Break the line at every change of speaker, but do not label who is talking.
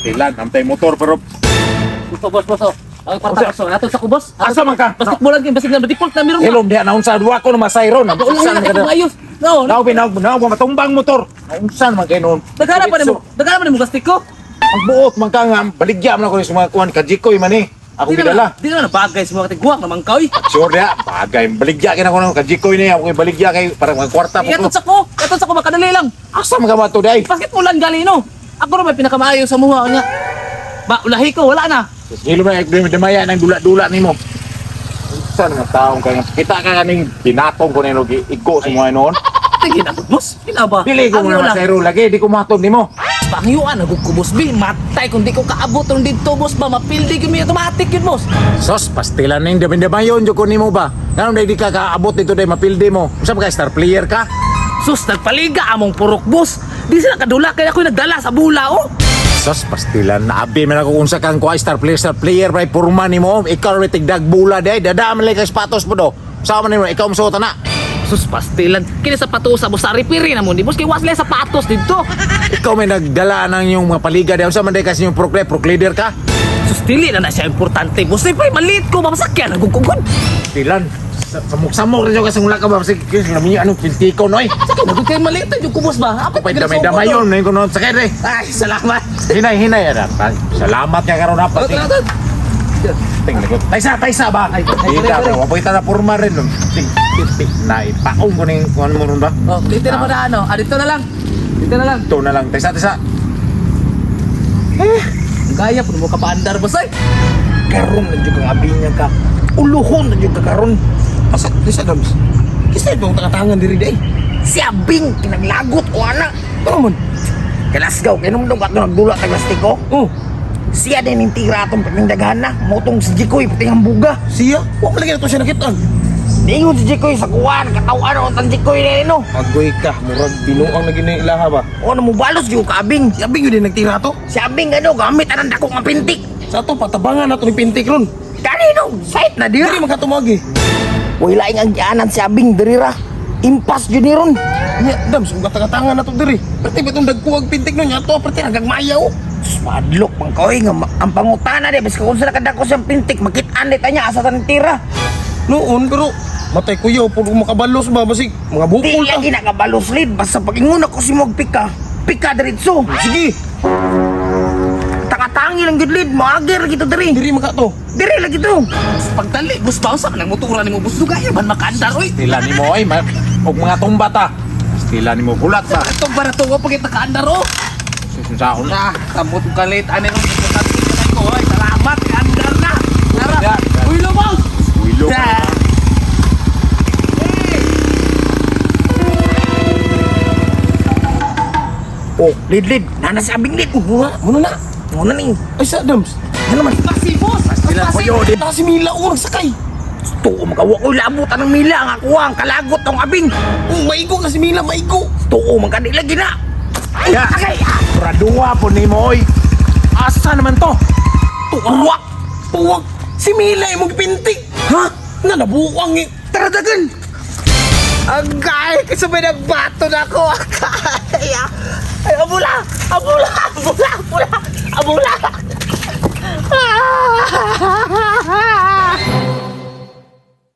Pastilan, antay motor pero
Gusto, boss, boss, oh. Ang kwarta, boss, oh. Nato sa ko, boss.
Asa man ka?
Basketball lang, basig na default na meron.
Hello, diha naunsa duwa ko na masayron.
Doon
Naunsa
lang
man
na
ka
kung ayos. No,
Naw binaw naw matumbang motor. Naunsa man kay noon.
Naghanap pa nimo. Naghanap pa nimo gastik ko.
Ang buot man ka nga baligya man ako sa mga kuan kajikoy man eh. Ako
Di
gidala.
naman- Di naman bagay sa mga tigwak naman ka, oy.
Sure diha, bagay baligya kay nako nang kajikoy niya ako baligya kay para mga kwarta po ko.
Iatod sa ko. Iatod sa ko makadali lang.
Asa man ka ba to day?
Basketball lang gali no. Ako ra may pinakamaayo sa muha niya. Ba, ulahi ko, wala na.
Hilo man ay damaya nang dula-dula nimo. Unsa nga taong kay kita ka kaning binatong ko nino igo sa mga noon.
Sige na, boss. Kina ba?
Dili ko
Ang
muna
wala.
masayro lagi, di ko matod nimo.
Pangyuan, nagugubos, bi. Matay kung di ko kaabot ron dito, boss ba. Mapildi yun, may automatic yun, boss.
Sos, pastilan ning damayon jud ko nimo ba? Nganong day di ka kaabot dito day mapildi mo. Unsa ba ka star player ka?
Sus, nagpaliga among purok, boss. Di sila kadula, kaya ako'y nagdala sa bula, oh.
Sos, pastilan na abi man ako unsa kang kuha star player bay purma nimo. Ikaw ra tigdag bula day, dada man lay kay sapatos po do. Sa man nimo ikaw musuot na.
Sus, pastilan. Kini sapatos sa boss, saripiri na mo, di boss. Kaya wasla sapatos dito.
Ikaw may nagdala ng iyong mga paliga day. Unsa man day kasi yung pro, pro leader ka?
Sus, dili na na siya importante, boss. Siyempre, maliit ko, mamasakyan, nagugugod.
Pastilan. Samok-samok rin yung kasi mula ka ba? Sige, kami anong pintiko noy.
Sige, nagug kayo maliit yung kubos ba? Apit,
Pwede damay damayon na yung kuno sakay re.
Ay, salamat.
Hinay hinay ara. Salamat ka karon na
Tara,
pati.
tara, tara.
Ting likod. Taysa taysa ba?
Ay, ay,
Di
ay, ay.
ka wa na porma rin. Ting ting na ipaong ko ning kuan mo ron ba?
Oh, dito na pa na ano. Ah, dito na lang. Dito na lang.
Ito na lang. Taysa taysa.
Gaya po mo kapaandar, boss ay.
Karon na jud kang abi niya ka. Uluhon na jud ka karon. Asa di sa dams. Kisa itong tangatangan diri day.
Si Abing, kinaglagot ko ana.
Ano man?
Kalasgaw, kay nung ato nagdula tag lastiko.
Oh,
Siya din yung tira atong patindaghan na. Motong si Jikoy, pati ang buga.
siya. Wa man lagi na to siya nakitaan.
Niingon si Jikoy sa kuwan, katawan o tan Jikoy na no.
Agoy ka, murag binuang na gini ilaha ba.
O na mubalos yung kaabing.
Si Abing yun din nagtira to.
Si Abing ano, gamit anang dako nga pintik.
Sa ato patabangan nato ni pintik ron.
Kanino, site na
Diri
dira.
man ka tumagi.
Way laing ang gianan si Abing diri ra. Impas jud ni ron.
Nya, dams ug katangatangan nato diri. Perti ba itong dagkuag pintik nun? Nya to, perti nagagmayaw.
Spadlok man koy nga ang pangutana di biska kung sa nakadako siyang pintik makit-an di tanya asa tan tira.
Noon, pero matay kuya, puro makabalos ba basig mga
Di
bukol ta.
lagi nakabalos lead basta pag-ingon ako si Mog pika. Pika diretso.
Sige,
Tangatangi lang gud lead, moagir lagi to diri.
diri man ka to.
Diri lagi to.
Pagdali, boss ba? Sa man ang motora nimo, boss. Dugaya man makaandar, oy.
Pastilan nimo oy, og mga tumba ta. Pastilan nimo bulat ba.
Itong ba na to, wa pagit nakaandar, oh.
Susunsaon na.
Ah, kamot og kalit. Ano nung importante na ko, oy. Salamat, andar na. Tara. Uy, boss.
Ulo.
Da.
Oh, lead lead. Nana si Abing lead. Muna, muna na. Muna ni.
Ay sa dams.
Ano man?
Pasi, boss. Pasi.
Ta si Mila o nagsakay.
Tuo magawa ko labot anang mila ang ako ang kalagot tong Abing.
Oh, maigo na si Mila, maigo.
Tuo man kani lagi na. Ay,
Ya.
agay. Ah.
Braduwa po nimo oy. Asa naman to?
Tuwak! Tuwak! Si Mila imong pintik!
Ha?
Nga nabuang eh.
Tara dagan. Agay, kasi may nagbato na ako. Agay. Ay, abula! Abula! Abula! Abula! Abula! Ah!